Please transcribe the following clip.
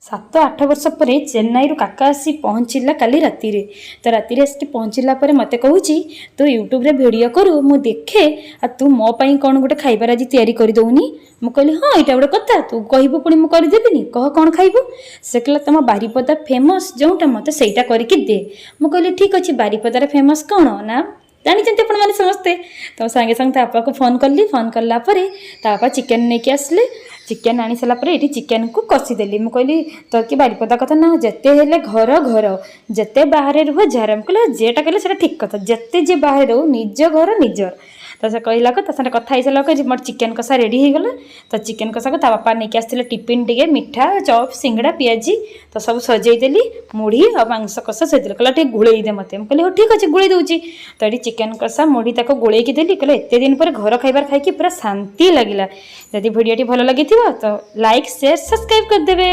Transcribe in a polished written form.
7-8 ବର୍ଷ ପରେ ଚେନ୍ନାଇରୁ କାକା ଆସି ପହଞ୍ଚିଲା କାଲି ରାତିରେ। ତ ରାତିରେ ଆସିକି ପହଞ୍ଚିଲା ପରେ ମୋତେ କହୁଛି, "ତୁ ୟୁଟ୍ୟୁବରେ ଭିଡ଼ିଓ କରୁ, ମୁଁ ଦେଖେ। ଆଉ ତୁ ମୋ ପାଇଁ କ'ଣ ଗୋଟେ ଖାଇବାର ଆଜି ତିଆରି କରିଦେଉନି?" ମୁଁ କହିଲି, "ହଁ, ଏଇଟା ଗୋଟେ କଥା? ତୁ କହିବୁ ପୁଣି ମୁଁ କରିଦେବିନି? କହ, କ'ଣ ଖାଇବୁ?" ସେ କହିଲା, "ତମ ବାରିପଦା ଫେମସ୍ ଯେଉଁଟା, ମୋତେ ସେଇଟା କରିକି ଦେ।" ମୁଁ କହିଲି, "ଠିକ୍ ଅଛି। ବାରିପଦାରେ ଫେମସ୍ କ'ଣ ନା ଜାଣିଛନ୍ତି ଆପଣମାନେ ସମସ୍ତେ।" ତ ସାଙ୍ଗେ ସାଙ୍ଗେ ତା ବାପାକୁ ଫୋନ୍ କଲି। ଫୋନ୍ କଲା ପରେ ତା ବାପା ଚିକେନ୍ ନେଇକି ଆସିଲେ। ଚିକେନ୍ ଆଣି ସାରିଲା ପରେ ଏଇଠି ଚିକେନ୍କୁ କଷିଦେଲି। ମୁଁ କହିଲି, ତ କି ବାରିପଦା କଥା ନା, ଯେତେ ହେଲେ ଘର ଘର, ଯେତେ ବାହାରେ ରୁହ ଯାହାର। ମୁଁ କହିଲି, ଯେଟା କହିଲେ ସେଇଟା ଠିକ୍ କଥା। ଯେତେ ଯିଏ ବାହାରେ ରହୁ, ନିଜ ଘର ନିଜର। ତ ସେ କହିଲାକୁ ତା ସାଙ୍ଗରେ କଥା ହେଇସାରିଲା ପରେ ମୋର ଚିକେନ୍ କଷା ରେଡ଼ି ହେଇଗଲା। ତ ଚିକେନ୍ କଷାକୁ ତା ବାପା ନେଇକି ଆସିଥିଲେ ଟିଫିନ୍ ଟିକେ, ମିଠା, ଚପ୍, ସିଙ୍ଗଡ଼ା, ପିଆଜି। ତ ସବୁ ସଜେଇଦେଲି। ମୁଢ଼ି ଆଉ ମାଂସ କଷା ସଜେଇଦେଲି। କହିଲା, "ଟିକେ ଗୋଳେଇ ଦେ ମୋତେ।" ମୁଁ କହିଲି, "ହଉ, ଠିକ୍ ଅଛି, ଗୋଳେଇ ଦେଉଛି।" ତ ଏଠି ଚିକେନ୍ କଷା, ମୁଢ଼ି ତାକୁ ଗୋଳେଇକି ଦେଲି। କହିଲେ, ଏତେ ଦିନ ପରେ ଘର ଖାଇବାର ଖାଇକି ପୁରା ଶାନ୍ତି ଲାଗିଲା। ଯଦି ଭିଡ଼ିଓଟି ଭଲ ଲାଗିଥିବ ତ ଲାଇକ୍, ସେୟାର, ସବସ୍କ୍ରାଇବ୍ କରିଦେବେ।